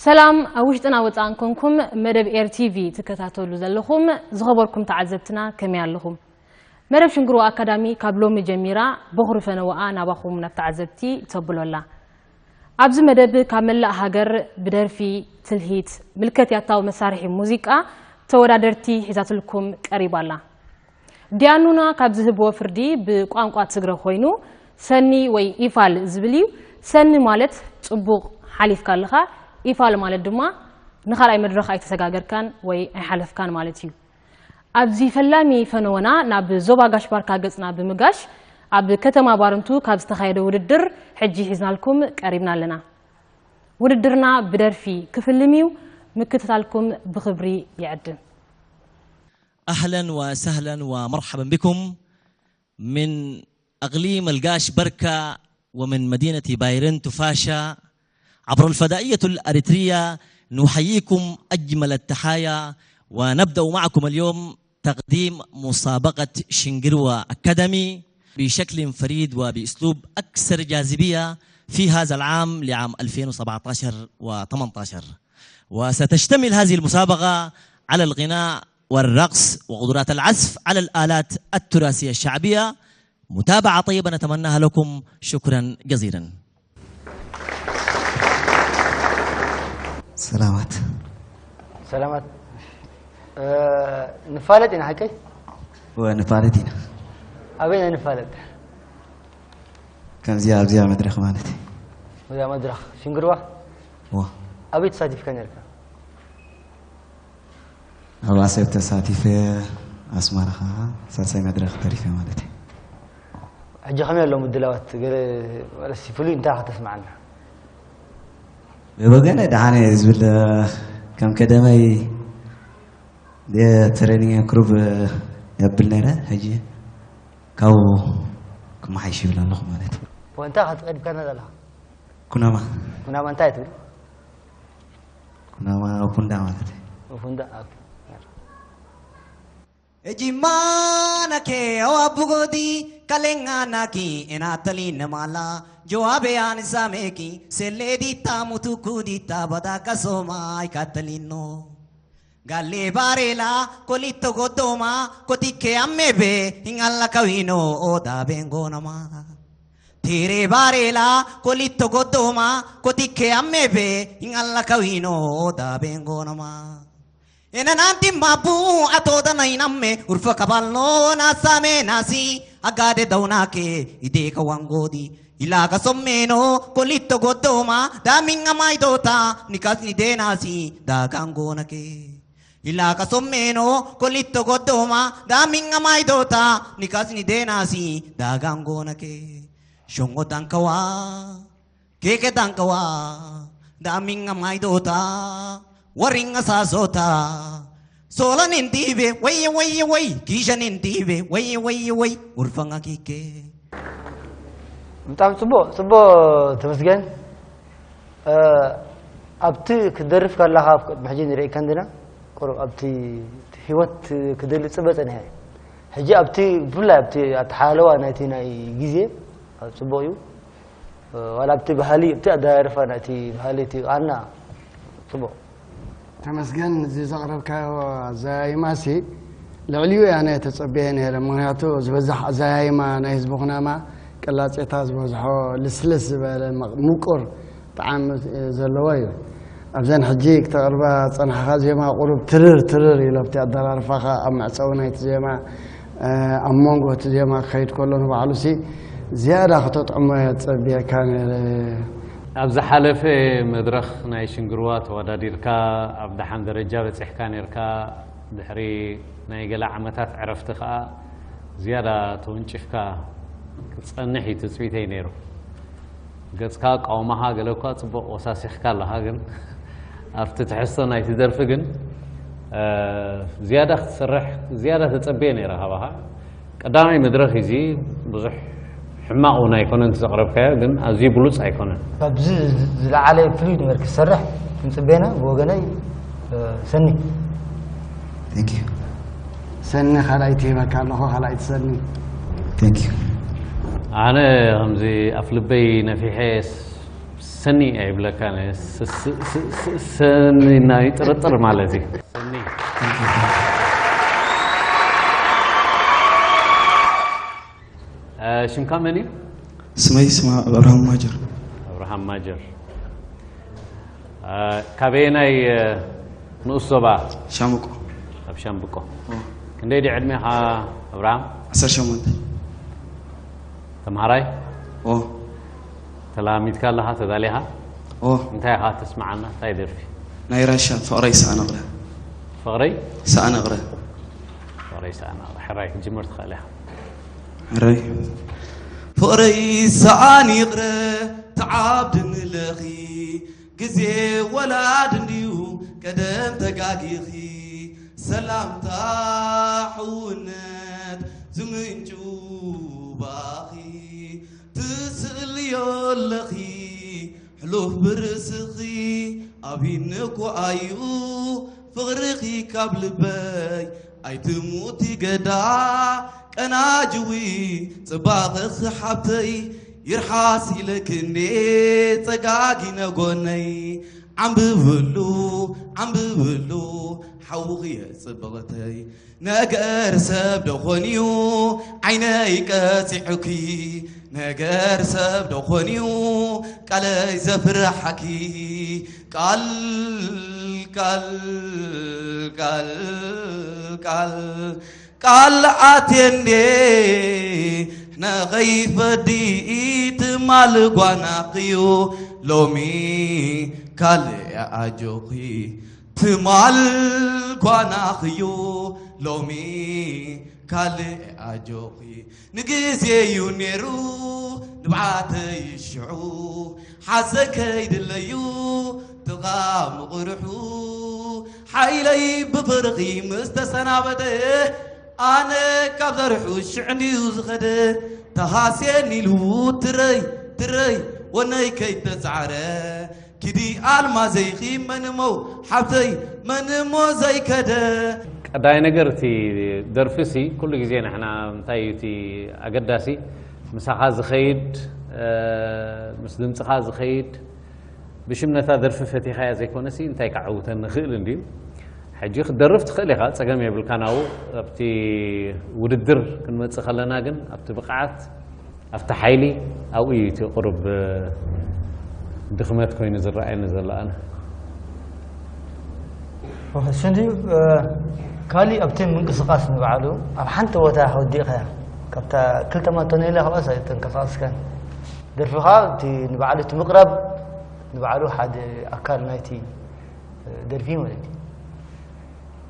ሰላም፣ ኣብ ውሽጥና ወፃእን ኮንኩም መደብ ኤር ቲቪ ትከታተሉ ዘለኹም ዝኸበርኩም ተዓዘብትና ከመይ ኣለኹም? መደብ ሽንግርዋ ኣካዳሚ ካብ ሎሚ ጀሚራ በኹሪ ፈነወኣ ናባኹም ናብ ተዓዘብቲ ተብሎ ኣላ። ኣብዚ መደብ ካብ መላእ ሃገር ብደርፊ፣ ትልሂት፣ ምልከት ያታዊ መሳርሒ ሙዚቃ ተወዳደርቲ ሒዛትልኩም ቀሪባ ኣላ። ዲያኑና ካብ ዝህብዎ ፍርዲ ብቋንቋ ትግረ ኮይኑ ሰኒ ወይ ኢፋል ዝብል እዩ። ሰኒ ማለት ጽቡቕ ሓሊፍካ ኣለኻ፣ ኢፋል ማለት ድማ ንኻልኣይ መድረኽ ኣይተሰጋገርካን ወይ ኣይሓለፍካን ማለት እዩ። ኣብዚ ፈላሚ ፈነወና ናብ ዞባ ጋሽ ባርካ ገጽና ብምጋሽ ኣብ ከተማ ባረንቱ ካብ ዝተኻየደ ውድድር ሕጂ ሒዝናልኩም ቀሪብና ኣለና። ውድድርና ብደርፊ ክፍልም እዩ። ምክትታልኩም ብኽብሪ ይዕድም። أهلا وسهلا ومرحبا بكم من أقليم القاش بركة ومن مدينة بايرن تفاشا عبر الفضائية الأريترية. نحييكم أجمل التحايا، ونبدأ معكم اليوم تقديم مسابقة شنغروا أكاديمي بشكل فريد وبأسلوب أكثر جاذبية في هذا العام لعام ألفين وسبعتاشر و18، وستشتمل هذه المسابقة على الغناء والرقص وقدرات العزف على الآلات التراثية الشعبية. متابعة طيبة نتمناها لكم. شكرا جزيلا. ሰላማት። ሰላማት። ንፋለጥ ኢና ሓቀይ? ንፋለጥ ኢና። ኣበይ ናይ ንፋለጥ? ከምዚኣ ኣብዚኣ መድረኽ ማለት እዩ። እዛ መድረኽ ሽንግርዋ ዋ ኣበይ ተሳቲፍካ ነርካ? ኣብ ኣሰብ ተሳቲፈ፣ ኣስመራ ከዓ ሳልሳይ መድረኽ ተሪፈ ማለት እዩ። ሕጂ ከመይ ኣሎ ምድላዋት? ገለ ማለት ፍሉይ እንታይ ከተስምዓና? ብወገነ ደሓነ እየ ዝብል፣ ከም ቀደመይ ትሬኒንግ ክሩብ የብል ነይረ። ሕጂ ካብኡ ክመሓይሽ ይብል ኣለኹ ማለት እዩ። እንታይ ክትቀድምካና ዘለኻ? ኩናማ ኩናማ እንታይ ትብል? ኩናማ ፉንዳ ማለት እዩ። ፉንዳ Ejimana ke awa bugodi kalenga naki enatali namala joabe ani sameki sele dita mutuku dita badaka soma ikatalino. Galle barela kolito godoma kotike amebe ingalla kawino oda bengonama. Tere barela kolito godoma kotike amebe ingalla kawino oda bengonama. Ena nanti mabu atoda na inamme urfa kabalno na same nasi agade daunake ideka wangodi ilaga sommeno kolito godoma daminga maidota nikasni denasi dagangonake. Ilaga sommeno kolito godoma daminga maidota nikasni denasi dagangonake. Shongo dankawa. Keke dankawa daminga maidota waringa sasota. Sola nindibe weye weye weye kisha nindibe weye weye weye urfanga kike. ብጣዕሚ ፅቡቅ ፅቡቅ ተመስገን። ኣብቲ ክትደርፍ ከለካ ቅድሚ ሕጂ ንርኢ ከንድና ቁሩብ ኣብቲ ህይወት ክደሊ ፅበ ፀኒሐ። ሕጂ ኣብቲ ብፍላይ ኣብቲ ኣተሓለዋ ናይቲ ናይ ግዜ ኣብ ፅቡቅ እዩ። ዋላ ኣብቲ ባህሊ ኣብቲ ኣደራርፋ ናይቲ ባህሊ እቲ ቃና ፅቡቅ። ተመስገን እዚ ዘቕረብካዮ ኣዘያይማሲ ልዕሊኡ እያ ናይ ተጸብየ ነይረ። ምክንያቱ ዝበዛሕ ኣዘያይማ ናይ ህዝቢ ኩናማ ቅላጼታ ዝበዝሖ ልስልስ ዝበለ ምቕ- ምቁር ጣዕሚ ዘለዎ እዩ። ኣብዘን ሕጂ ክተቕርባ ጸናሕኻ ዜማ ቁሩብ ትርር ትርር ኢሎ ኣብቲ ኣደራርፋኻ ኣብ መዕጸዊ ናይቲ ዜማ ኣብ መንጎ እቲ ዜማ ክኸይድ ከሎ ንባዕሉሲ ዝያዳ ክተጥዕሞ እየ ዝጸብየካ ነይረ። ኣብ ዝሓለፈ መድረኽ ናይ ሽንግርዋ ተወዳዲርካ ኣብ ደሓን ደረጃ በጺሕካ ነይርካ። ድሕሪ ናይ ገለ ዓመታት ዕረፍቲ ከኣ ዝያዳ ተወንጪፍካ ክትጸንሕ እዩ ትጽቢተይ ነይሩ። ገጽካ ኣቃውማኻ ገለ እኳ ጽቡቕ ወሳሲኽካ ኣለኻ፣ ግን ኣብቲ ትሕዝቶ ናይቲ ደርፊ ግን ዝያዳ ክትሰርሕ ዝያዳ ተጸብየ ነይረ ካባኻ። ቀዳማይ መድረኽ እዚ ብዙሕ ሕማቕ እውን ኣይኮነን እቲ ዘቕረብካዮ፣ ግን ኣዝዩ ብሉጽ ኣይኮነን። ካብዚ ዝለዓለ ፍሉይ ነገር ክትሰርሕ ክንጽበየና ብወገነይ ሰኒ። Thank you። ሰኒ ካልኣይቲ ሂበካ ኣለኹ፣ ካልኣይቲ ሰኒ። Thank you። ኣነ ከምዚ ኣፍ ልበይ ነፊሐ ሰኒ ኣይብለካ፣ ስ- ስ- ስ- ስ- ሰኒ ናይ ጥርጥር ማለት እዩ። ሰኒ። እ፣ ሽምካ መን እዩ? ስመይ ስማ ኣብርሃም ማጀር። ኣብርሃም ማጀር። እ፣ ካበየናይ፣ እ፣ ንኡስ ዞባ? ሻምቆ። ኣብ ሻምብቆ። ኦ። ክንደይ ድዩ ዕድሜኻ ኣብርሃም? ዓሰርተ ሸሞንተ። ተምሃራይ? ኦ። ተላሚድካ ኣለኻ፣ ተዳሊኻ? ኦ። እንታይ ኢኻ ተስምዓና? እንታይ ደርፊ? ናይ ራሻ ፍቕረይ ሰኣን እቕረ። ፍቕረይ? ሰኣን እቕረ። ፍቕረይ ሰኣን እቕረ። ሕራይ ክትጅምር ትኽእል ኢኻ። ሕራይ። ፍቕረይ ሰኣን ይቕረ ተዓብድኒ ለኺ ግዜ ወላድ እንድዩ ቀደም ተጋጊኺ ሰላምታ ሕውነት ዝምንጩ ባኺ ትስእልዮ ኣለኺ ሕሉፍ ብርእስኺ ኣቢኒ እኮ ኣዩ ፍቕርኺ ካብ ልበይ ኣይትሙቲ ገዳ ቀናጅዊ ጽባቐኺ ሓብተይ ይርሓስ ኢለክኔ ጸጋጊነ ጎነይ ዓምብብሉ ዓምብብሉ ሓውኺ እየ ጽብቕተይ ነገር ሰብ ዶ ኾንዩ ዓይነይ ቀጺዑኪ ነገር ሰብ ዶ ኾንዩ ቃለይ ዘፍርሓኪ ቃል ቃል ቃል ቃል ቃል ኣትየ እንዴ ንኸይፈዲ ትማል ጓናኽዩ ሎሚ ካልእ ኣጆኺ ትማል ጓናኽዩ ሎሚ ካልእ ኣጆኺ ንግዜ እዩ ነይሩ ንብዓተይ ሽዑ ሓዘን ከይድለዩ ጥቓ ምቕርሑ ሓይለይ ብፍርኺ ምስ ተሰናበተ ኣነ ካብ ዘርሑ ሽዕ እንድዩ ዝኸደ ተሃስየኒ ኢሉ ትረይ ትረይ ወነይ ከይተጻዕረ ኪዲ ኣልማዘይኺ መንሞ ሓብተይ መንሞ ዘይከደ ቀዳይ ነገር እቲ ደርፊ ሲ ኩሉ ግዜ ንሕና እንታይ እዩ እቲ ኣገዳሲ ምሳኻ ዝኸይድ እ፣ ምስ ድምፅኻ ዝኸይድ ብሽም ነታ ደርፊ ፈቲኻያ ዘይኮነሲ እንታይ ከዓውተኒ ንኽእል እንድዩ። ሕጂ ክትደርፍ ትኽእል ኢኻ፣ ጸገም የብልካን። ኣብኡ ኣብቲ ውድድር ክንመጽእ ከለና ግን ኣብቲ ብቕዓት ኣብቲ ሓይሊ ኣብኡ እዩ እቲ ቁሩብ ድኽመት ኮይኑ ዝረኣየኒ ዘሎ ኣነ። ሽንዲ ካሊእ ኣብቲ ምንቅስቃስ ንባዕሉ ኣብ ሓንቲ ቦታ ወዲእኻያ ካብታ ክልተ ማንቶ ነይላ ካብኣስ ኣይተንቀሳቀስካን ደርፍኻ እቲ ንባዕሉ እቲ ምቕራብ ንባዕሉ ሓደ ኣካል ናይቲ ደርፊ ማለት እዩ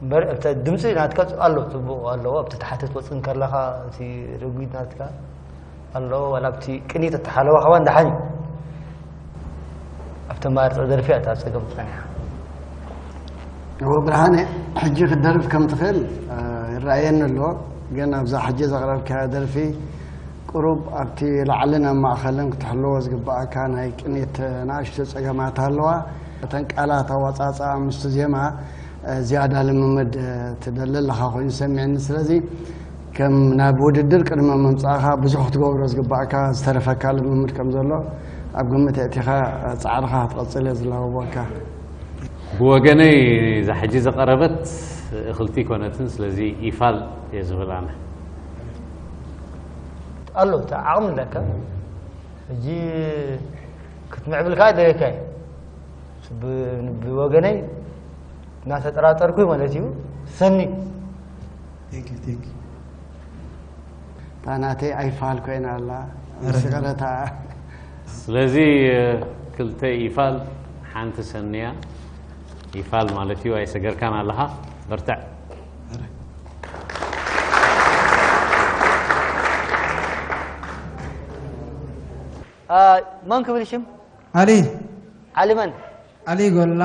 እምበር ኣብታ ድምፂ ናትካ ኣሎ ፅቡቅ ኣለዎ ኣብቲ ተሓተ ትወፅእ ከለካ እቲ ረጒድ ናትካ ኣለዎ ዋላ ኣብቲ ቅኒት ኣተሓለዋ ከማን ደሓን እዩ ኣብቲ ማርፀ ደርፊ እያ እታ ፀገም ትፀኒሓ እዎ ብርሃነ ሕጂ ክትደርፍ ከም ትኽእል ይረኣየኒ ኣሎ ግን ኣብዛ ሕጂ ዘቕረብካያ ደርፊ ቁሩብ ኣብቲ ላዕልን ኣብ ማእኸልን ክትሕልዎ ዝግበኣካ ናይ ቅኒት ንኣሽቱ ፀገማት ኣለዋ እተን ቃላት ኣወፃፅኣ ምስቲ ዜማ ዝያዳ ልምምድ ትደሊ ኣለኻ ኮይኑ ሰሚዕኒ ስለዚ ከም ናብ ውድድር ቅድሚ ምምፃእኻ ብዙሕ ክትገብሮ ዝግባእካ ዝተረፈካ ልምምድ ከም ዘሎ ኣብ ግምት ኣእቲኻ ፃዕርኻ ክትቐፅል እየ ዝላበወካ ብወገነይ እዛ ሕጂ ዝቐረበት እኽልቲ ኣይኮነትን ስለዚ ኢፋል እየ ዝብል ኣነ ኣሎ እቲ ዓቕሚ ኣለካ ሕጂ ክትምዕብል ከዓ ደለካ እዩ ብወገነይ እናተጠራጠርኩ ማለት እዩ ሰኒ እታ ናተይ ኣይፋል ኮይና ኣላ ስቕረታ ስለዚ ክልተ ኢፋል ሓንቲ ሰንያ ኢፋል ማለት እዩ ኣይሰገርካን ኣለኻ በርትዕ መን ክብል ሽም ዓሊ ዓሊ መን ዓሊ ጎላ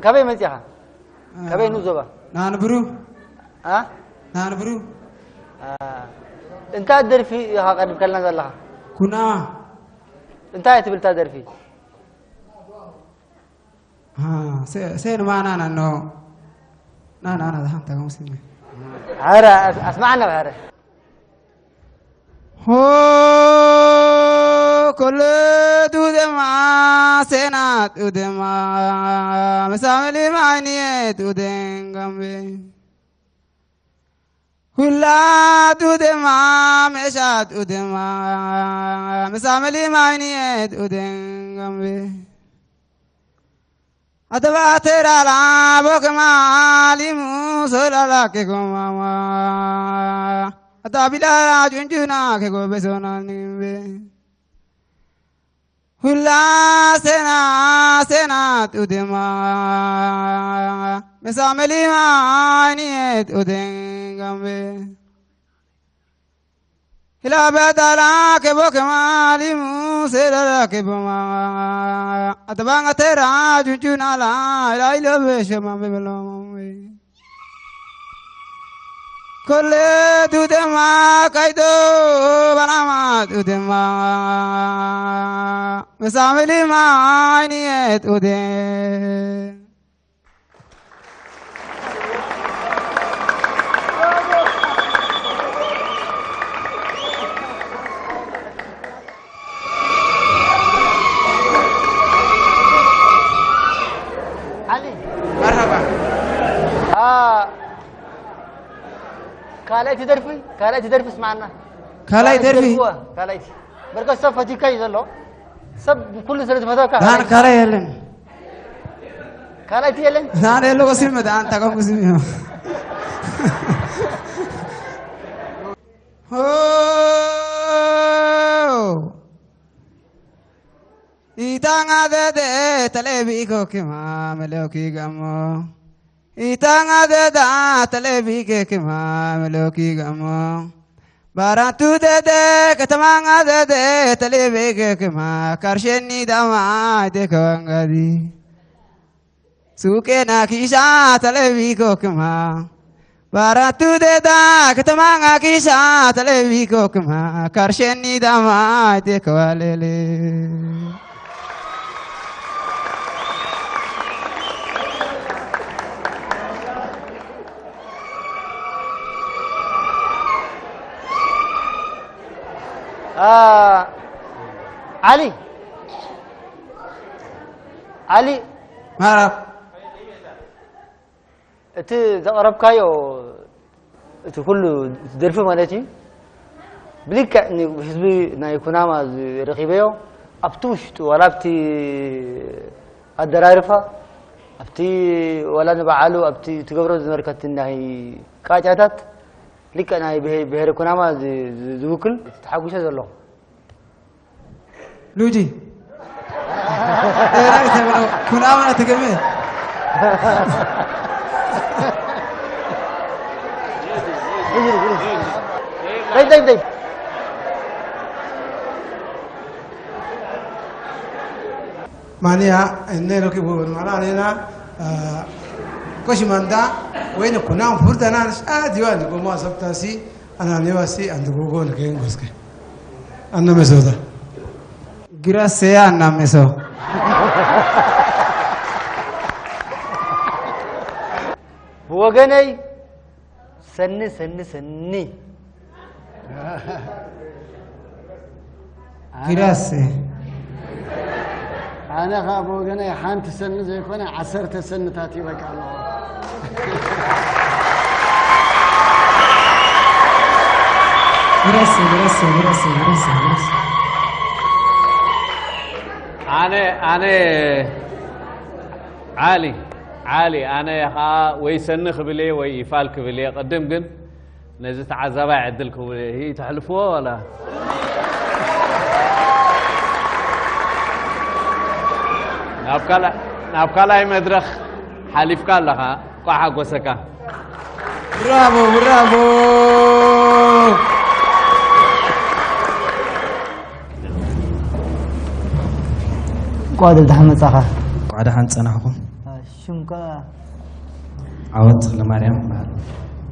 ከበይ መፂኻ ከበይ ንዞባ ናንብሩ አ ናንብሩ እንታይ ደርፊ ኢኻ ቀድም ከልና ዘለኻ ኩና እንታይ ትብል እታ ደርፊ ሴን ማና ናኖ ናና ናዛ ሓንታ ከምስኒ ኧረ ኣስማዓና ባሕረ ሆ كل دودما سينات ودما مساملي معنيت ودنغمبي. كل دودما مشات ودما مساملي معنيت ودنغمبي. Atabaterala bokema alimu solala kegomama. Atabilara junjuna kego besona nimbe. Hula sena sena tudema. Mesamelima aniet udengambe. Hila betala kebo kema alimu selala keboma. Atabanga tera junjuna la ila ilo beshema bebeloma. Kolle dudema kaido banama dudema. Mesamelima aniet ude. ዓሊ። መርሐባ። አ፣ ካልኣይቲ ደርፊ፣ ካልኣይቲ ደርፊ ስማዕና። ካልኣይ ካልኣይቲ ደርፊ? ደርፊዋ፣ ካልኣይቲ። በርከት ሰብ ፈቲካ እዩ ዘሎ። ሰብ ኩሉ ስለ ዝፈተካ። ዳን ካልኣይ የለን። ካልኣይቲ የለን? ዳን የለ ወሲም ዳን ታቆም ወሲም እዩ። ሆ! Itanga dede talebi kokima meloki gamo. Itanga deda talebi kokima meloki gamo. Barantu dede katamanga dede talebi kokima karsheni dama de kawangadi. Suke na kisha talebi kokima. Baratu deda katamanga kisha talebi kokima. Karsheni dama de kawalele. አ፣ ዓሊ፣ ዓሊ፣ ማራ። እቲ ዘቕረብካዮ፣ እቲ ኩሉ ደርፊ ማለት እዩ፣ ብልክዕ ንህዝቢ ናይ ኩናማ ዝረኺበዮ፣ ኣብቲ ውሽጡ፣ ዋላ ኣብቲ ኣደራርፋ፣ ኣብቲ ዋላ ንበዓሉ፣ ኣብቲ ትገብሮ ዝነበርከት ናይ ቃጫታት፣ ልክዕ ናይ ብሄ-፣ ብሄረ ኩናማ ዝ-፣ ዝ-፣ ዝውክል ተሓጒሰ ዘለኹ። ሉጂ። ኤራይ ተብሎ ኩናማ ትግምት። ደይ፣ ደይ፣ ደይ። Mania, enne lo che vuole, ma la nena, eh, così manda, wene kuna furta na sa diwan ko mo sabta si, ana ne wasi and go go ne ken goske. Anna mesoda. Grazie anna meso. ብወገነይ ሰኒ፣ ሰኒ፣ ሰኒ። ግራሴ። ኣነ ኸኣ ብወገነይ ሓንቲ ሰኒ ዘይኮነ ዓሰርተ ሰንታት ይበቃ ኣለኹ። ግራሴ፣ ግራሴ፣ ግራሴ፣ ግራሴ፣ ግራሴ። ኣነ፣ ኣነ ዓሊ፣ ዓሊ፣ ኣነ ኸኣ ወይ ሰኒ ክብል እየ ወይ ይፋል ክብል እየ። ቅድም ግን ነዚ ተዓዛባይ ዕድል ክህቦ እየ። ተሕልፍዎ ዋላ? ናብ ካልኣ-፣ ናብ ካልኣይ መድረኽ ሓሊፍካ ኣለኻ። እንቋዕ ሓጎሰካ። ብራቮ፣ ብራቮ። እንቋዕ ደሓን መጻኻ። እንቋዕ ደሓን ጸናሕኩም። ሽምካ? ዓወት ተኽለማርያም ይበሃል።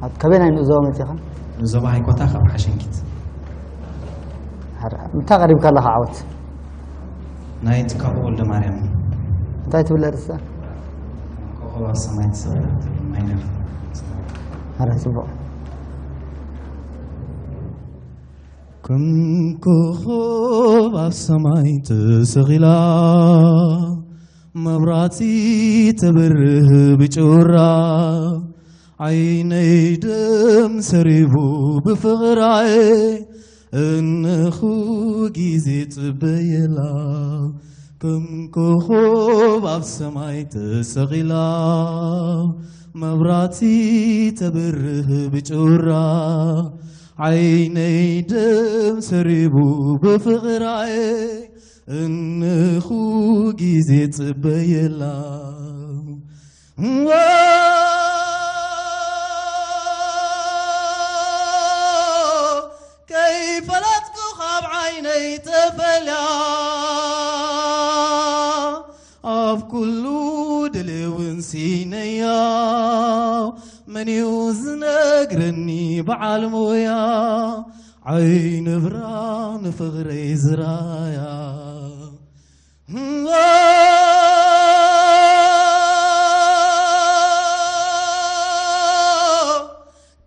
ኣብ ካበይ ናይ ንኡዞባ መጺኻ? ንኡዞባ ሃይኮታ ካብ ሓሸንኪት። ሓራ፣ እንታይ ቀሪብካ ኣለኻ ዓወት? ናይ ትካቦ ወልደማርያም። እንታይ ትብል ኣርእስታ? ኮኾብ ኣብ ሰማይ ትሰብራ ትብል ማይነር። ሓራ፣ ጽቡቕ። ከም ኮኾብ ኣብ ሰማይ ተሰቒላ፣ መብራቲ ተብርህ ብጭራ፣ ዓይነይ ደም ሰሪቡ ብፍቕራይ፣ እንኹ ግዜ ጽበየላ። ከም ኮኾብ ኣብ ሰማይ ተሰቒላ፣ መብራቲ ተብርህ ብጭራ፣ ዓይነይ ደም ሰሪቡ ብፍቕራይ፣ እንኹ ግዜ ጽበየላ። ከይፈለጥኩ ካብ ዓይነይ ተፈልያ፣ ኣብ ኩሉ ድሌውን ሲነያ፣ መን እዩ ዝነግረኒ በዓል ሞያ፣ ዓይኒ ብራ ንፍቕረይ ዝራያ።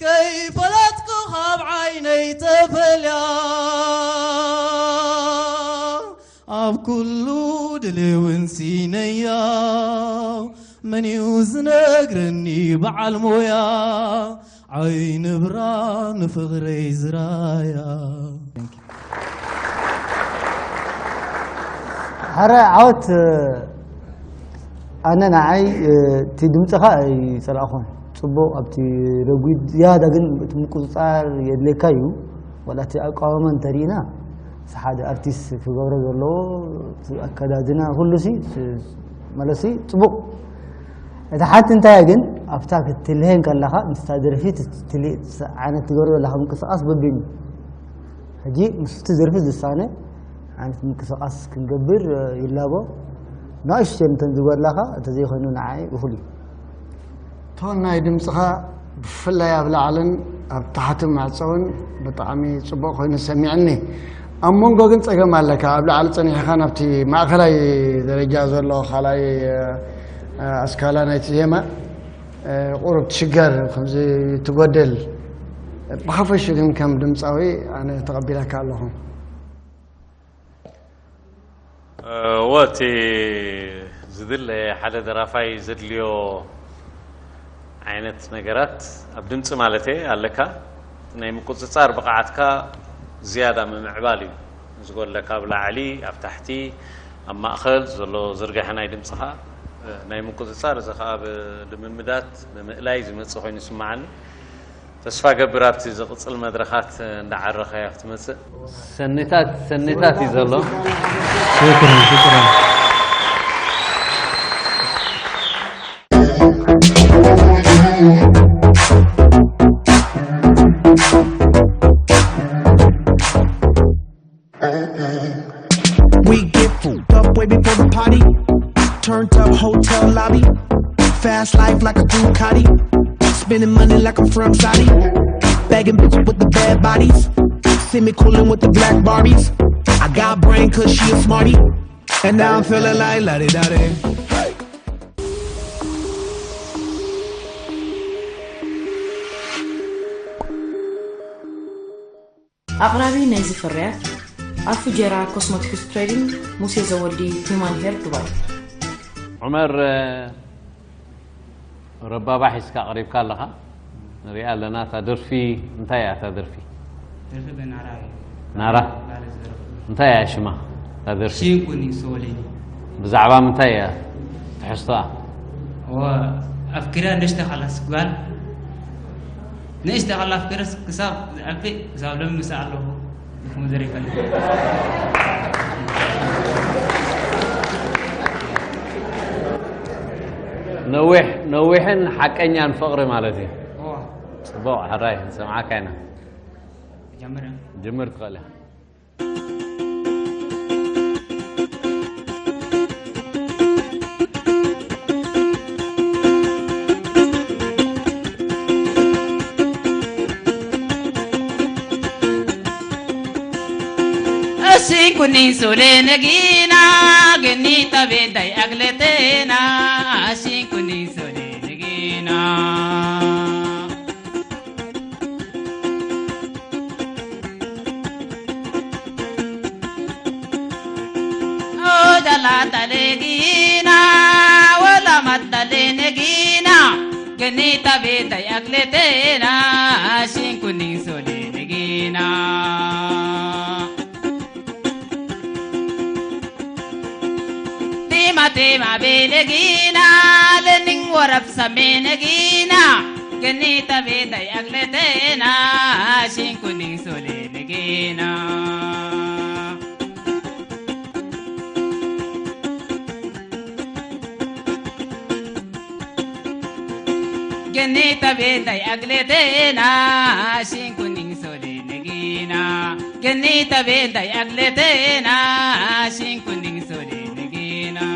ከይፈለጥኩ ካብ ዓይነይ ተፈልያ፣ ኣብ ኩሉ ድሌውን ሲነያ፣ መን እዩ ዝነግረኒ በዓል ሞያ፣ ዓይኒ ብራ ንፍቕረይ ዝራያ። ሕረ ዓወት። ኣነ ንዓይ እቲ ድምፅኻ ኣይፀላእኹን። ፅቡቕ ኣብቲ ረጒድ ዝያዳ ግን እቲ ምቁፅፃር የድልየካ እዩ። ዋላ እቲ ኣቃውማ እንተሪእና እቲ ሓደ ኣርቲስት ክገብሮ ዘለዎ እቲ ኣከዳድና ኩሉ ሲ ማለት ሲ ፅቡቕ። እቲ ሓንቲ እንታይ ግን ኣብታ ክትልሄን ከለኻ ምስታ ደርፊ ትልሄ ዓይነት ትገብሮ ዘለኻ ምንቅስቃስ በቢኑ ሕጂ ምስቲ ደርፊ ዝሳነ ዓይነት ምንቅስቃስ ክንገብር ይላቦ። ንእሽተን እንተን ዝጎድላኻ እንተዘይኮይኑ ንዓይ እኹል እዩ። ቶን ናይ ድምፅኻ ብፍላይ ኣብ ላዕልን ኣብ ታሕቲ ማዕፀውን ብጣዕሚ ፅቡቕ ኮይኑ ሰሚዕኒ። ኣብ መንጎ ግን ፀገም ኣለካ። ኣብ ላዕሊ ፀኒሕኻ ናብቲ ማእኸላይ ደረጃ ዘሎ ካልኣይ ኣስካላ ናይቲ ዜማ ቁሩብ ትሽገር ከምዚ ትጎደል። ብሓፈሹ ግን ከም ድምፃዊ ኣነ ተቐቢለካ ኣለኹ። እወ እቲ ዝድለ ሓደ ደራፋይ ዘድልዮ ዓይነት ነገራት ኣብ ድምፂ ማለት ኣለካ። ናይ ምቁፅፃር ብቕዓትካ ዝያዳ ምምዕባል እዩ ዝጎድለካ። ኣብ ላዕሊ፣ ኣብ ታሕቲ፣ ኣብ ማእኸል ዘሎ ዝርግሐ ናይ ድምፅኻ ናይ ምቁፅፃር፣ እዚ ከዓ ብልምምዳት ብምእላይ ዝመፅእ ኮይኑ ይስምዓኒ። ተስፋ ገብር ኣብቲ ዝቕፅል መድረኻት እንዳዓረኻያ ክትመፅእ። ሰኒታት ሰኒታት እዩ ዘሎ። ሽክረን ሽክረን። We get fucked up way before the party. Turned up hotel lobby. Fast life like a Ducati. Spending money like I'm from Saudi. Bagging bitches with the bad bodies. See me coolin' with the black Barbies. I got brain cause she a smarty. And now I'm feeling like la di da di. ኣቕራቢ ናይዚ ፍርያት ኣፉጀራ ኮስሞቲክስ ትሬዲንግ ሙሴ ዘወዲ ሂዩማን ሄር ዱባይ። ዑመር ረባባ ሒዝካ ቀሪብካ ኣለኻ ንሪኣ ኣለና እታ ደርፊ እንታይ እያ እታ ደርፊ ደርፊ ብናራ እዩ ናራ ባለ ዝደርፉ እንታይ እያ ሽማ እታ ደርፊ ሲንኩኒ ሶሌኒ ብዛዕባ ምንታይ እያ ትሕዝቶኣ ወ ኣፍኪራ ንእሽተ ካላስ ጓል ንእሽተ ካላ ኣፍኪረስ ክሳብ ዝዓቢ ክሳብ ሎሚ ምሳ ኣለኹ ኢኹም ዘሪፈኒ ነዊሕ ነዊሕን ሓቀኛን ፍቕሪ ማለት እዩ ዋ ፅቡቕ ሕራይ ንሰምዓካ ኢና ጀምር ጅምር ትኽእል ኢኻ Asin kunin sule nagina gini tabe dai agletena asin kunin sule nagina Nita beta yaklete na shin kuning sole negina. Tima tima belegina lening warap samenegina. Genita beta yaklete na shin kuning sole negina. Genita beta yaklete na shin kuning sole negina. Genita beta yaklete na shin kuning sole negina.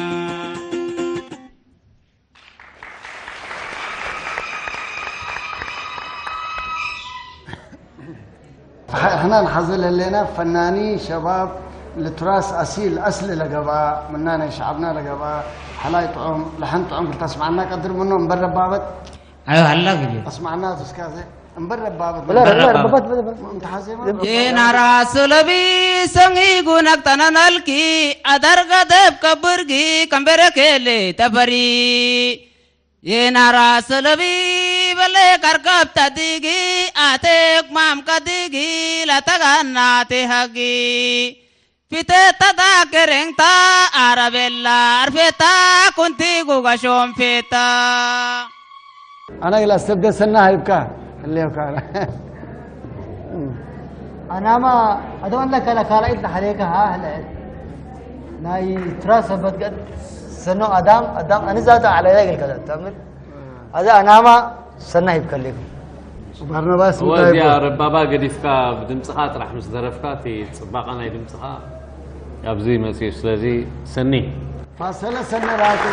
احنا نحظل لنا فناني شباب لتراث اصيل، اصل لقبا منانا شعبنا لقبا. حلاي طعم لحن طعم كنت اسمعنا قدر منه مبربابت. Ayo, halak gitu. اسمعنا تسكازي مبربابت. Wala, wala, wala, babat, babat, babat. Mumtahazima. Yena rasulabi sangi gunak tananalki adarga deb kaburgi kambere kele tabari. Yena rasulabi bale karkab tadigi atek mam kadigi lataganna te hagi. Fiteta da kerengta arabella arfeta kunti guga shompeta. انا الى استبدا سنه هيبكا اللي يبكا. ኣናማ ኣደም ኣላ ካላ ካላ ኢድ ሓሌካ ሃ ህለ ናይ ትራስ ሰበት ገድ ሰኖ ኣዳም ኣዳም ኣንዛታ ዓለያ ይገልካ ተምር ኣዛ ኣናማ ሰና ይብከልኩም። ባርናባስ እወ እንታይ እዚኣ ይብሎ? ረባባ ገዲፍካ ብድምፅኻ ጥራሕ ምስ ደረፍካ እቲ ፅባቐ ናይ ድምፅኻ ኣብዚ መፅኡ። ስለዚ ሰኒ ፋሰለ ሰነ ራቂ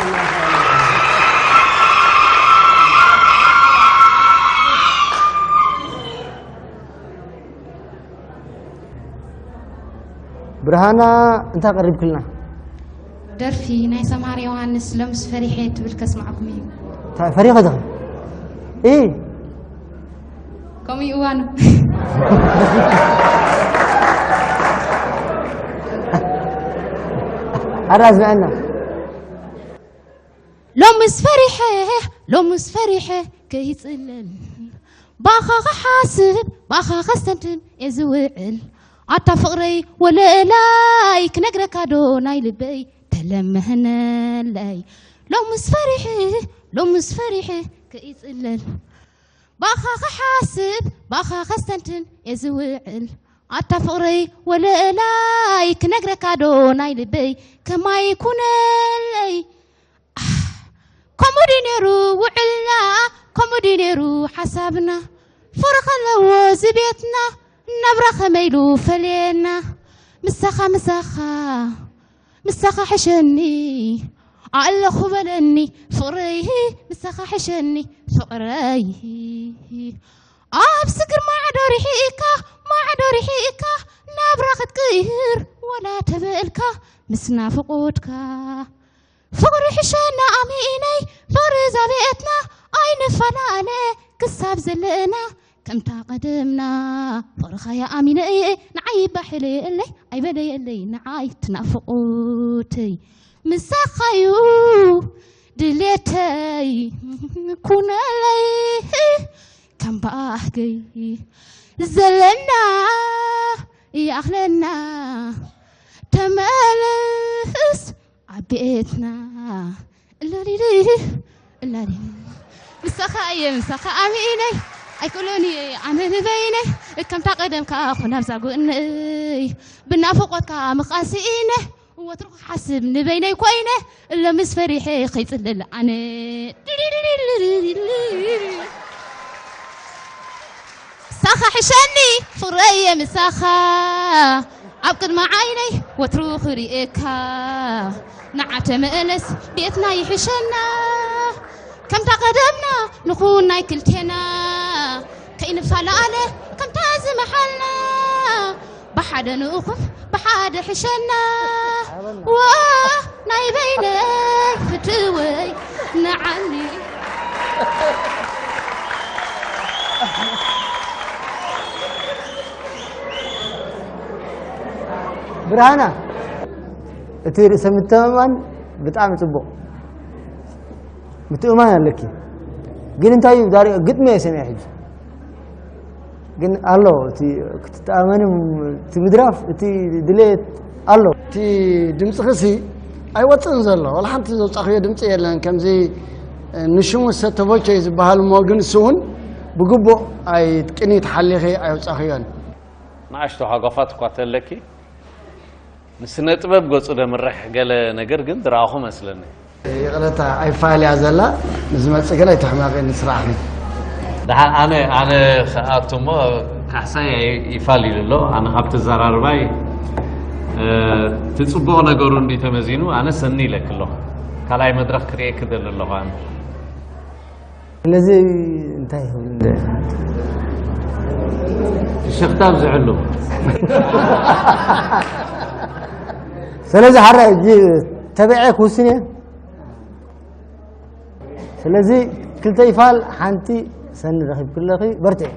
ብርሃና እንታይ ቀሪብክልና? ደርፊ ናይ ሰምሃር ዮሃንስ ሎምስ ፈሪሐ ትብል ከስምዓኩም እዩ። እንታይ ፈሪኸ ትኽእል? እ ከምኡ እዩ እዋኑ። ኣራዝመዐና። ሎምስ ፈሪሐ ሎምስ ፈሪሐ ከይጽለል ባኻ ክሓስብ ባኻ ከስተንትን እየ ዝውዕል ኣታ ፍቕረይ ወለላይ ክነግረካ ዶ ናይ ልበይ ተለመህነለይ ሎምስ ፈሪሐ ሎምስ ፈሪሐ ከይጽለል ባኻ ክሓስብ ባኻ ከስተንትን እየ ዝውዕል ኣታ ፍቕረይ ወለላይ ክነግረካ ዶ ናይ ልበይ ከማይ ኩነለይ ኣህ፣ ከምኡ ድዩ ነይሩ ውዕልና ከምኡ ድዩ ነይሩ ሓሳብና ፍቕሪ ከለዎ ዝቤትና ናብራ ከመይሉ ፈለየና ምሳኻ ምሳኻ ምሳኻ ሕሸኒ ኣለኹ በለኒ ፍቕረይ ምሳኻ ሕሸኒ ፍቕረይ ኣብ ስግር ማዕዶ ርሒእካ ማዕዶ ርሒእካ ናብራ ክትቅይር ወላ ተበልካ ምስ ናፍቆትካ ፍቕሪ ሕሸና ኣሚኢነይ ፍቕሪ ዛቤትና ኣይንፈላለ ክሳብ ዘለና ከምታ ቀደምና ፍቕርኻ የኣሚነ እየ ንዓይ ባሕለየለይ ኣይበለየለይ ንዓይ ትናፍቆተይ ምሳኻዩ ድሌተይ ኩነለይ ከም ባህገይ ዘለና ይኣኽለና ተመለስ ኣብ ቤትና እላሊሊ እላሊ ምሳኻ እየ ምሳኻ ኣሚኢነይ ኣይክእሎን እየ ኣነ ንበይነይ ከምታ ቀደምካ ኩን ኣብዛ ጎነይ ብናፍቆትካ ምኻሲ ኢነ ወትሩ ክሓስብ ንበይነይ ኮይነ እሎ ምስ ፈሪሐ ከይጽልል ኣነ ምሳኻ ሕሸኒ ፍቕረየ ምሳኻ ኣብ ቅድሚ ዓይነይ ወትሩ ክርእየካ ንዓ ተመለስ ቤትና ይሕሸና ከምታ ቀደምና ንኹን ናይ ክልቴና ከይንፈላለ ከምታ ዝመሓልና ብሓደ ንእኹም ብሓደ ሕሸና ዋ ናይ በይነይ ፍትወይ ንዓኒ ብርሃና እቲ ርእሰ ምትእምማን ብጣዕሚ ጽቡቕ ምትእምማን ኣለኪ። ግን እንታይ እዩ ዛሬ ግጥሚ እየ ሰሚዐ ሕጂ። ግን ኣሎ እቲ ክትተኣመን እቲ ምድራፍ እቲ ድሌት ኣሎ። እቲ ድምፅኽሲ ኣይወፅእን ዘሎ፣ ዋላ ሓንቲ ዘውፃኽዮ ድምፂ የለን። ከምዚ ንሽሙ ሰተቦቸ እዩ ዝበሃል እሞ ግን እሱ እውን ብግቡእ ኣይ ቅኒት ሓሊኺ ኣየውፃኽዮን። ንኣሽቱ ሃጓፋት እኳ ተለኪ ንስነ ጥበብ ገጹ ደምርሕ ገለ ነገር ግን ዝረኣኹ መስለኒ። ይቕረታ ኣይፋል እያ ዘላ፣ ንዝመጽእ ግን ኣይትሕመቒ ንስራሕኺ። ደሓን ኣነ ኣነ ክኣቱ እሞ ካሕሳይ ይፋል ኢሉ ኣሎ። ኣነ ካብ ተዘራርባይ እቲ ጽቡቕ ነገሩ እንዲ ተመዚኑ ኣነ ሰኒ ኢለክ ኣለኹ። ካልኣይ መድረኽ ክርእየክ ደሊ ኣለኹ ኣነ። ስለዚ እንታይ ይኸውን? ፍሽኽታ ኣብዝሕሉ። ስለዚ ሓራ ሕጂ ተቢዐ ክውስን እየ። ስለዚ ክልተ ይፋል ሓንቲ ሰኒ ረኺብኪ ኣለኺ፣ በርትዒ።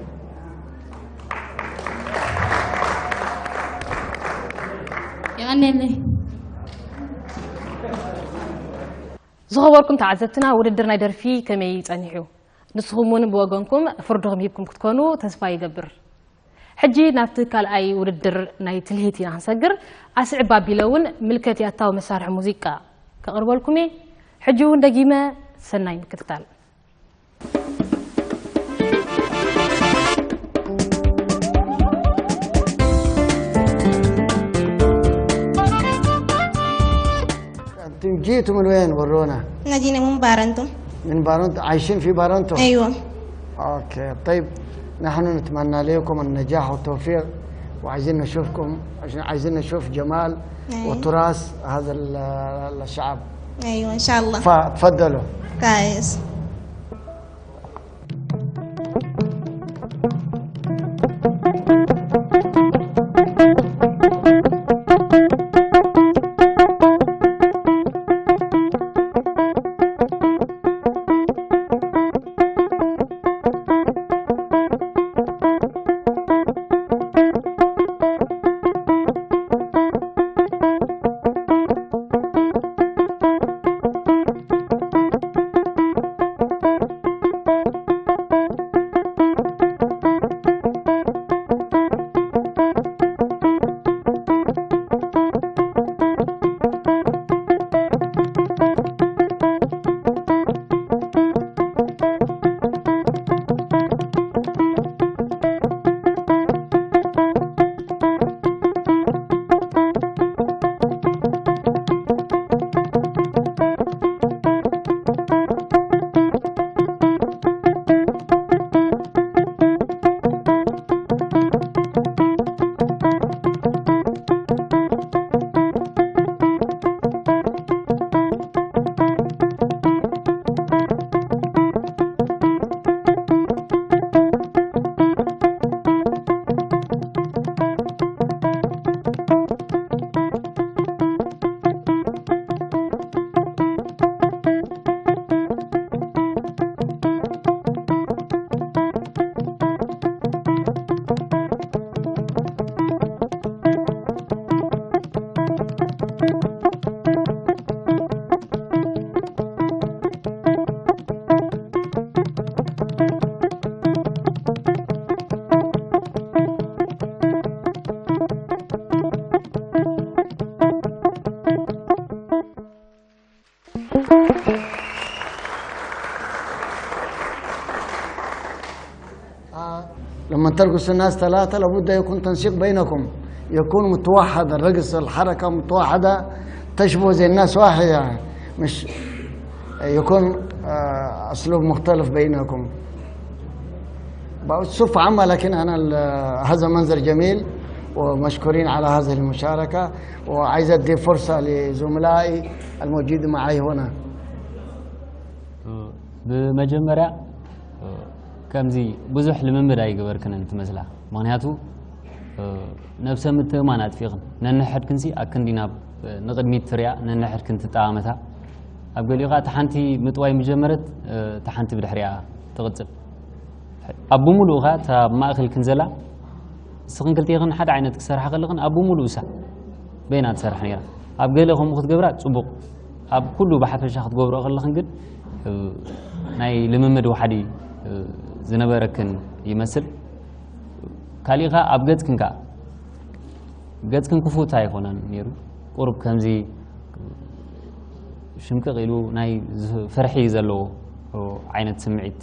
የቐንየለይ። ዝኸበርኩም ተዓዘብትና፣ ውድድር ናይ ደርፊ ከመይ ጸኒሑ? ንስኹም እውን ብወገንኩም ፍርድኹም ሂብኩም ክትኮኑ ተስፋ ይገብር። ሕጂ ናብቲ ካልኣይ ውድድር ናይ ትልሂት ኢና ክንሰግር። ኣስዕብ ኣቢለ እውን ምልከት ያታዊ መሳርሒ ሙዚቃ ከቕርበልኩም እየ። ሕጂ እውን ደጊመ ሰናይ ምክትታል። أنتم جيتوا من وين ورونا؟ احنا جينا من بارنتو. من بارنتو، عايشين في بارنتو؟ ايوه. اوكي، طيب، نحن نتمنى لكم النجاح والتوفيق، وعايزين نشوفكم عشان عايزين نشوف جمال أيوة. وتراث هذا ال- الشعب. ايوه ان شاء الله. فتفضلوا. كويس. لما ترقص الناس ثلاثة لابد يكون تنسيق بينكم، يكون متوحد الرقص، الحركة متوحدة، تشبه زي الناس واحد يعني، مش يكون آه، أسلوب مختلف بينكم. بصف عامة، لكن أنا ال- هذا منظر جميل، ومشكورين على هذه المشاركة، وعايز أدي فرصة لزملائي الموجود معي هنا. ብመጀመርያ ከምዚ ብዙሕ ልምምድ ኣይገበርክንን ትመስላ። ምኽንያቱ ነብሰ ምትእማን ኣጥፊእኽን፣ ነንሕድክንሲ ኣክንዲ ናብ ንቕድሚት ትሪኣ ነንሕድክን ትጠማመታ። ኣብ ገሊኡ ኸዓ እታ ሓንቲ ምጥዋይ ምጀመረት እታ ሓንቲ ብድሕሪኣ ትቕጽል። ኣብ ብምሉኡ ኸዓ እታ ኣብ ማእኸል ክንዘላ ንስኽን ክልቴኽን ሓደ ዓይነት ክሰርሓ ከለኽን ኣብ ብምሉኡ እሳ በይና ትሰርሕ ነይራ። ኣብ ገለ ከምኡ ክትገብራ ጽቡቕ፣ ኣብ ኩሉ ብሓፈሻ ክትገብርኦ ከለኽን ግን ናይ ልምምድ ዋሕዲ ዝነበረክን ይመስል። ካሊእኻ ኣብ ገጽክን ከኣ፣ ገጽክን ክፉት ኣይኮነን ነይሩ። ቁሩብ ከምዚ ሽምቅቕ ኢሉ ናይ ዝ-፣ ፍርሒ ዘለዎ ዓይነት ስምዒት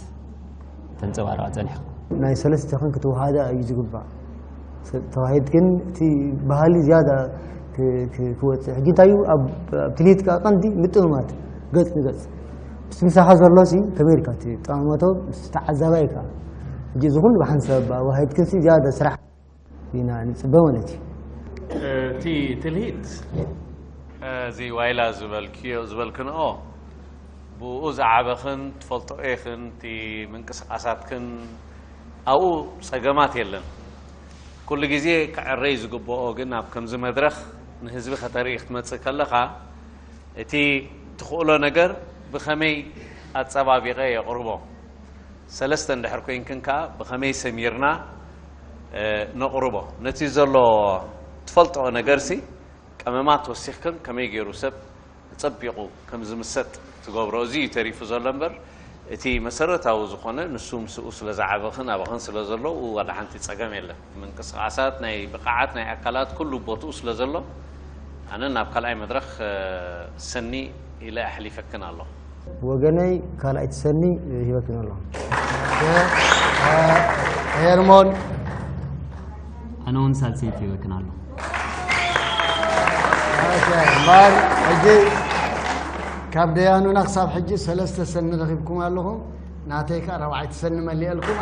ተንጸባርቓ ጸኒሕካ። ናይ ሰለስተኽን ክትወሃዳ እዩ ዝግባእ። ስ-፣ ተዋሂድክን እቲ ባህሊ ዝያዳ ክ-፣ ክ-፣ ክወጽእ። ሕጂ እንታይ እዩ ኣብ፣ ኣብ ትልሂት ከኣ ቀንዲ ምጥምማት ገጽ ንገጽ። ምስ ምሳኻ ዘሎሲ ከመይ ኢልካ እቲ ጠማመቶ ምስ ተዓዛባይ ከኣ። ሕጂ እዚ ኩሉ ብሓንሳብ ኣዋሂድክንሲ ዝያዳ ስራሕ ኢና ንጽበ ማለት እዩ። እቲ ትልሂት፣ እዚ ዋይላ ዝበልክዮ፣ ዝበልክንኦ ብኡ ዝዓበኽን ትፈልጦ ኢኽን፣ እቲ ምንቅስቓሳትክን ኣብኡ ጸገማት የለን። ኩሉ ግዜ ክዕረይ ዝግብኦ ግን ኣብ ከምዚ መድረኽ ንህዝቢ ከተርኢ ክትመጽእ ከለኻ፣ እቲ ትኽእሎ ነገር ብኸመይ ኣጸባቢቐ የቕርቦ፣ ሰለስተ እንድሕር ኮይንክን ከኣ ብኸመይ ሰሚርና፣ እ፣ ነቕርቦ። ነቲ ዘሎ ትፈልጥኦ ነገርሲ ቀመማት ወሲኽክን ከመይ ገይሩ ሰብ ጸቢቑ ከም ዝምሰጥ ትገብሮ። እዚ እዩ ተሪፉ ዘሎ እምበር፣ እቲ መሰረታዊ ዝኾነ ንሱ ምስኡ ስለ ዝዓበኽን ኣባኽን ስለ ዘሎ፣ ኡ ዋላ ሓንቲ ጸገም የለን። ምንቅስቓሳት፣ ናይ ብቕዓት፣ ናይ ኣካላት ኩሉ ቦትኡ ስለ ዘሎ፣ ኣነ ናብ ካልኣይ መድረኽ፣ እ፣ ሰኒ ኢለ ኣሕሊፈክን ኣለኹ። ወገነይ ካልኣይቲ ሰኒ ሂበክን ኣለኹ። ሄርሞን። ኣነ እውን ሳልሰይቲ ሂበክን ኣለኹ። ኦኬ፣ እምበር ሕጂ ካብ ደያኑና ክሳብ ሕጂ ሰለስተ ሰኒ ረኺብኩም ኣለኹም። ናተይ ከኣ ራብዓይቲ ሰኒ መሊኤልኩም።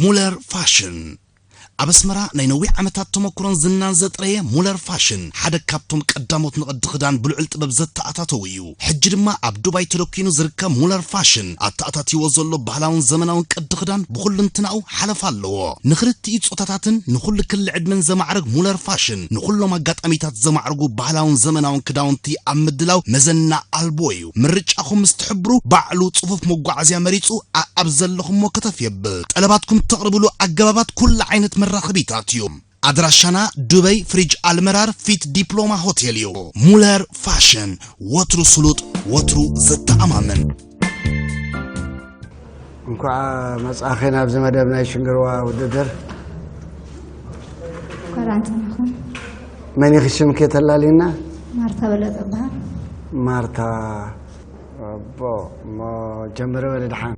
ሙለር ፋሽን። ኣብ ኣስመራ ናይ ነዊሕ ዓመታት ተመኩሮን ዝናን ዘጥረየ ሙለር ፋሽን፣ ሓደ ካብቶም ቀዳሞት ንቕዲ ክዳን ብልዑል ጥበብ ዘተኣታተዉ እዩ። ሕጂ ድማ ኣብ ዱባይ ተደኲኑ ዝርከብ ሙለር ፋሽን፣ ኣተኣታትይዎ ዘሎ ባህላውን ዘመናውን ቅዲ ክዳን ብኹልንትናኡ ሓለፋ ኣለዎ። ንኽልቲኡ ጾታታትን ንኹሉ ክሊ ዕድመን ዘማዕርግ ሙለር ፋሽን፣ ንኹሎም ኣጋጣሚታት ዘማዕርጉ ባህላውን ዘመናውን ክዳውንቲ ኣብ ምድላው መዘና ኣልቦ እዩ። ምርጫኹም ምስ ትሕብሩ፣ ባዕሉ ጽፉፍ መጓዓዝያ መሪጹ ኣኣብ ዘለኹሞ ከተፍ የብል። ጠለባትኩም ተቕርብሉ ኣገባባት ኩሉ ዓይነት መራኸቢታት እዩ። ኣድራሻና ዱበይ ፍሪጅ ኣልመራር ፊት ዲፕሎማ ሆቴል እዩ። ሙለር ፋሽን፣ ወትሩ ስሉጥ፣ ወትሩ ዘተኣማምን። እንኳዕ መጻእኺ ናብዚ መደብ ናይ ሽንግርዋ ውድድር። እንኳዕ ደሓን ጸናሕኩም። መን ኢኺ ሽምኪ ተላልይና? ማርታ በለጠ እበሃል። ማርታ፣ ኣቦ፣ እሞ ጀምሪ በሊ ደሓን።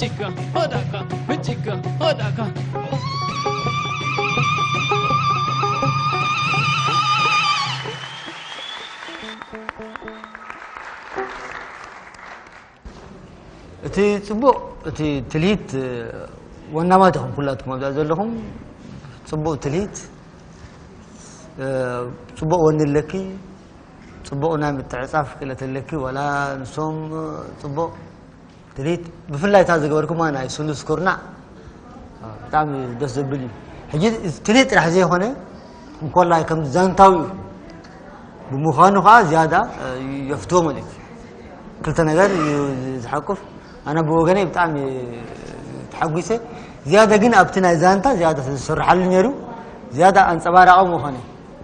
Chica, hodaca, chica, hodaca. እቲ ጽቡቕ እቲ ትልሂት ወናማት ኢኹም ኩላትኩም ኣብዛ ዘለኹም። ጽቡቕ ትልሂት፣ ጽቡቕ ወኒ ኣለኪ፣ ጽቡቕ ናይ ምትዕጻፍ ክእለት ኣለኪ። ዋላ ንሶም ጽቡቕ ትልሂት፣ ብፍላይ እታ ዝገበርኩማ ናይ ስሉስ ኩርናዕ ብጣዕሚ ደስ ዘብል እዩ። ሕጂ ትልሂት ጥራሕ ዘይኮነ እንኮላይ ከም ዛንታዊ እዩ። ብምዃኑ ከዓ ዝያዳ የፍትዎ ማለት እዩ። ክልተ ነገር እዩ ዝሓቁፍ። ኣነ ብወገነይ ብጣዕሚ ተሓጒሰ። ዝያዳ ግን ኣብቲ ናይ ዛንታ ዝያዳ ዝስርሓሉ ነይሩ። ዝያዳ ኣንፀባራቒ ምኾነ።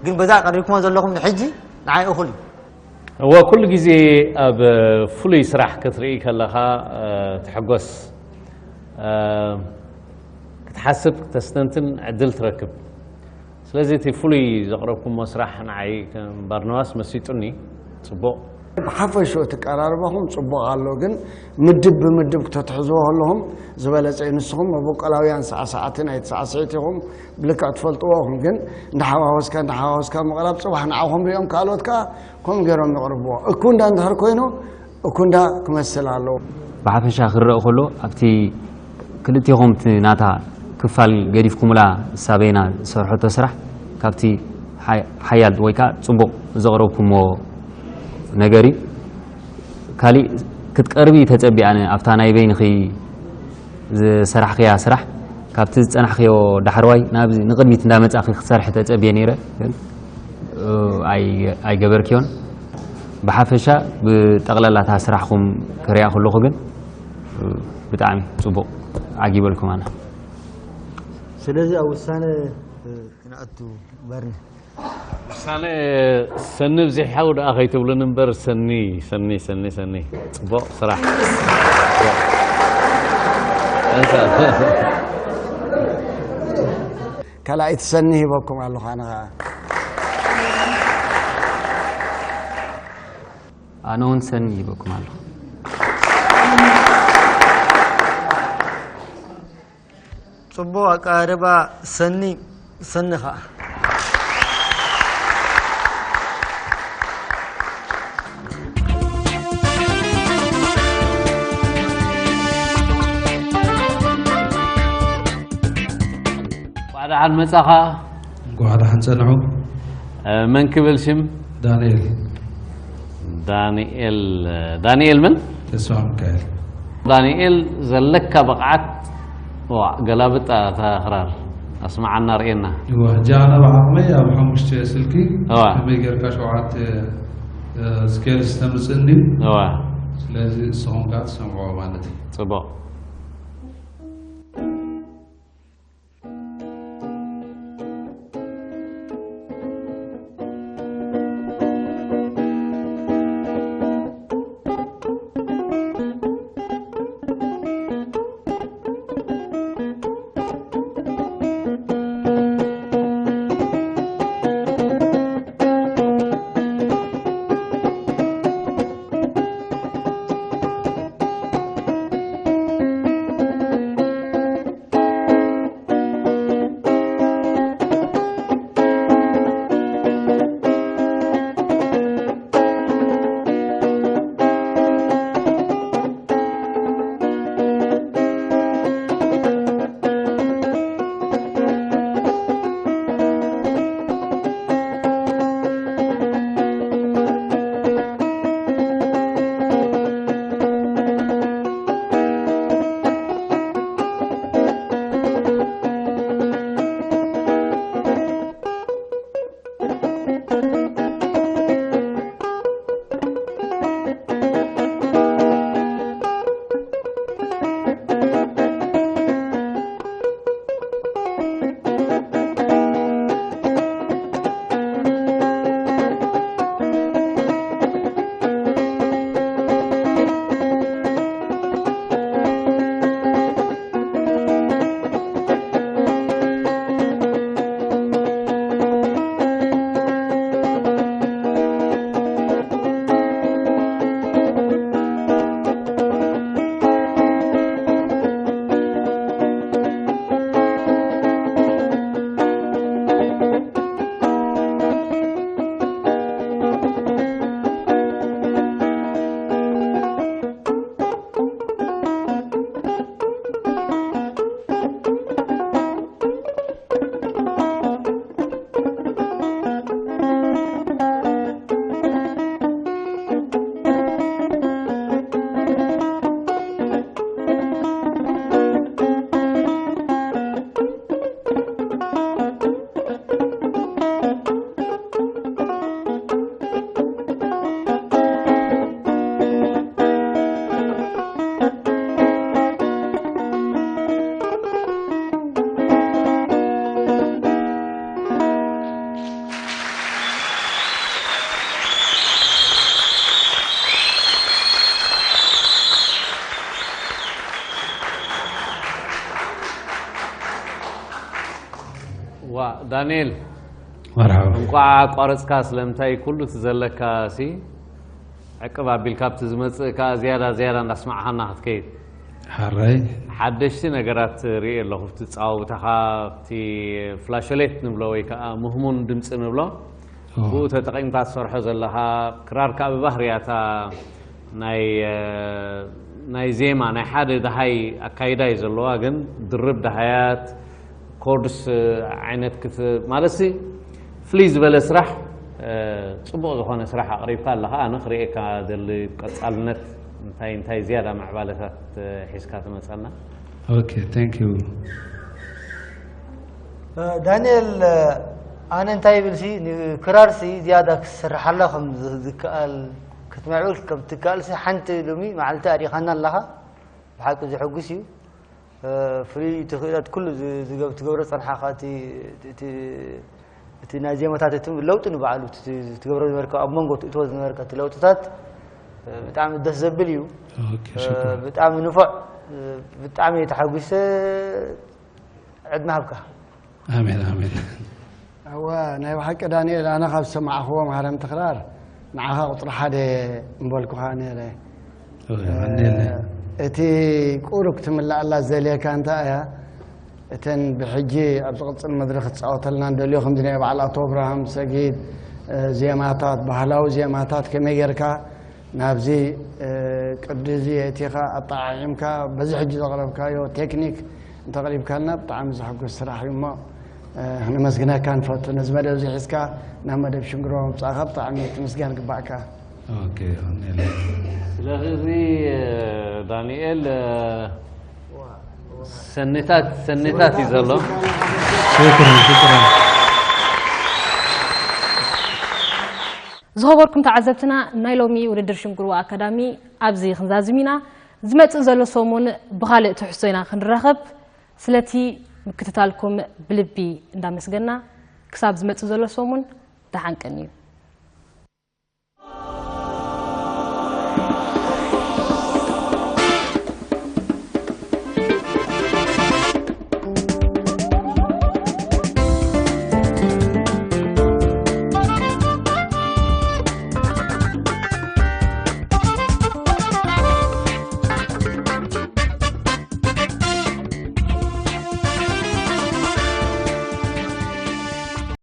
ግን በዛ ቀሪብኩሞ ዘለኹም ንሕጂ ንዓይ እኹል እዩ። እወ ኩሉ ግዜ ኣብ ፍሉይ ስራሕ ክትርኢ ከለኻ ትሕጎስ ክትሓስብ ክተስተንትን ዕድል ትረክብ። ስለዚ እቲ ፍሉይ ዘቕረብኩሞ ስራሕ ንዓይ ከም ባርናባስ መሲጡኒ። ጽቡቕ። ብሓፈሽኡ እቲ ቀራርባኹም ጽቡቕ ኣሎ፣ ግን ምድብ ብምድብ ክተትሕዝዎ ከለኹም ዝበለጸ እዩ። ንስኹም መበቆላውያን ሳዕሳዕቲ ናይቲ ሳዕስዒት ኢኹም፣ ብልክዕ ትፈልጥዎ ኢኹም፣ ግን እንዳሓዋወስካ እንዳሓዋወስካ ምቕራብ ጽባሕ ንዓኹም ሪኦም ካልኦት ከኣ ከምኡ ገይሮም የቕርብዎ። እኩንዳ እንድሕር ኮይኑ እኩንዳ ክመስል ኣለዎ። ብሓፈሻ ክረእ ከሎ ኣብቲ ክልቴኹም እቲ ናታ ክፋል ገዲፍኩምላ እሳ በይና ዝሰርሐቶ ስራሕ ካብቲ ሓያል ወይ ከዓ ፅቡቕ ዘቕረብኩሞ ነገር እዩ። ካሊእ ክትቀርቢ ተፀቢኣነ ኣብታ ናይ በይንኺ ዝሰራሕኽያ ስራሕ ካብቲ ዝፀናሕኽዮ ዳሕረዋይ ናብዚ ንቕድሚት እንዳመፃእኺ ክትሰርሒ ተፀብየ ነይረ ግን ኣይገበርክዮን። ብሓፈሻ ብጠቕላላ እታ ስራሕኹም ክሪኣ ከለኹ ግን ብጣዕሚ ፅቡቕ ዓጊበልኩም ኣነ። ስለዚ ኣብ ውሳነ ክንኣቱ ባርኒ። ውሳነ ሰኒ ብዚሕ ሓው ደኣ ከይትብሉኒ እምበር ሰኒ ሰኒ ሰኒ ሰኒ ጽቡቕ ስራሕ። ካልኣይቲ ሰኒ ሂበኩም ኣለኹ ኣነ ኸዓ። ኣነ እውን ሰኒ ሂበኩም ኣለኹ። ጽቡቕ ኣቀራርባ ሰኒ ሰኒ ኸዓ። እንኳዕ ደሓን መጻኻ። እንኳዕ ደሓን ጸንሑ። መን ክብል ሽም? ዳንኤል። ዳንኤል ዳንኤል መን? ተስፋ ሚካኤል። ዳንኤል ዘለካ ብቕዓት ዋ ገላብጣ እታ ክራር ኣስምዓና ርእየና። እዋ ሕጂ ኣነ ብዓቕመይ ኣብ ሓሙሽተ ስልኪ እዋ። ከመይ ጌርካ ሸውዓተ ስኬልስ ተምጽእ እንድዩ። እዋ ስለዚ ንስኹም ከኣ ትሰምዕዎ ማለት እዩ። ጽቡቕ። ዳንኤል፣ መርሓባ። እንቋዕ ኣቋረፅካ። ስለምንታይ ኩሉ እቲ ዘለካ ሲ ዕቅብ ኣቢልካ ኣብቲ ዝመፅእ ከኣ ዝያዳ ዝያዳ እንዳስማዕኻና ክትከይድ። ሓራይ። ሓደሽቲ ነገራት ርኢ ኣለኹ። ኣብቲ ፃውታኻ ኣብቲ ፍላሸሌት ንብሎ ወይ ከዓ ምህሙን ድምፂ ንብሎ፣ ኦ። ብኡ ተጠቒምካ ትሰርሖ ዘለኻ ክራር ከዓ ብባህርያታ ናይ ናይ ዜማ ናይ ሓደ ደሃይ ኣካይዳ እዩ ዘለዋ፣ ግን ድርብ ደሃያት ኮርድስ ዓይነት ክት ማለት ሲ ፍልይ ዝበለ ስራሕ፣ ጽቡቕ ዝኾነ ስራሕ ኣቕሪብካ ኣለኻ። ኣነ ክርእየካ ደሊ ቀጻልነት እንታይ እንታይ ዝያዳ ማዕባለታት ሒዝካ ትመጸና። Okay, thank you. ዳንኤል፣ ኣነ እንታይ ይብል ሲ ንክራር ሲ ዝያዳ ክትሰርሓላ ከም ዝ- ዝከኣል ክትምዕብል ከም ትከኣል ሲ ሓንቲ ሎሚ መዓልቲ ኣሪኻና ኣለኻ። ብሓቂ ዘሐጉስ እዩ። ፍሉይ እቲ ክእለት ኩሉ ዝ- ዝገብ- ትገብሮ ጸንሓኻ እቲ እቲ- እቲ ናይ ዜማታት እቲ ለውጢ ንባዕሉ እቲ ትገብሮ ዝነበርካ ኣብ መንጎ ትእትዎ ዝነበርካ እቲ ለውጥታት ብጣዕሚ ደስ ዘብል እዩ። Okay, ሽኩራን። ብጣዕሚ ንፉዕ፣ ብጣዕሚ ተሓጒሰ። ዕድመ ሃብካ። ኣሜን ኣሜን። እወ ናይ ብሓቂ ዳንኤል ኣነ ካብ ዝሰማዕኽዎም ሃረምቲ ክራር ንዓኻ ቁፅሪ ሓደ እምበልኩኻ ነይረ። እወ፣ ቀንየለይ። እቲ ቁሩብ ክትምልኣላ ዝደልየካ እንታይ እያ? እተን ብሕጂ ኣብ ዝቕፅል መድረኽ ክትፃወተልና እንደልዮ ከምዚ ናይ በዓል ኣቶ ኣብርሃም ሰጊድ ዜማታት፣ ባህላዊ ዜማታት ከመይ ጌርካ ናብዚ ቅዲ እዚ የእቲኻ ኣጠዓዒምካ በዚ ሕጂ ዘቕረብካዮ ቴክኒክ እንተቕሪብካልና ብጣዕሚ ዘሐጉስ ስራሕ እዩ እሞ ክነመስግነካ ንፈቱ። ነዚ መደብ እዚ ሒዝካ ናብ መደብ ሽንግሮ ምምፃእካ ብጣዕሚ ክትምስገን ግባእካ። Okay, ቀንየለይ። ስለዚ ዳንኤል ሰኔታት ሰኔታት እዩ ዘሎ። ሽኩራን ሽኩራን። ዝኸበርኩም ተዓዘብትና፣ ናይ ሎሚ ውድድር ሽንግርዋ ኣካዳሚ ኣብዚ ክንዛዝም ኢና። ዝመጽእ ዘሎ ሰሙን ብኻልእ ትሕዝቶ ኢና ክንራኸብ። ስለቲ ምክትታልኩም ብልቢ እንዳመስገና፣ ክሳብ ዝመጽእ ዘሎ ሰሙን ደሓን ቀንዩ።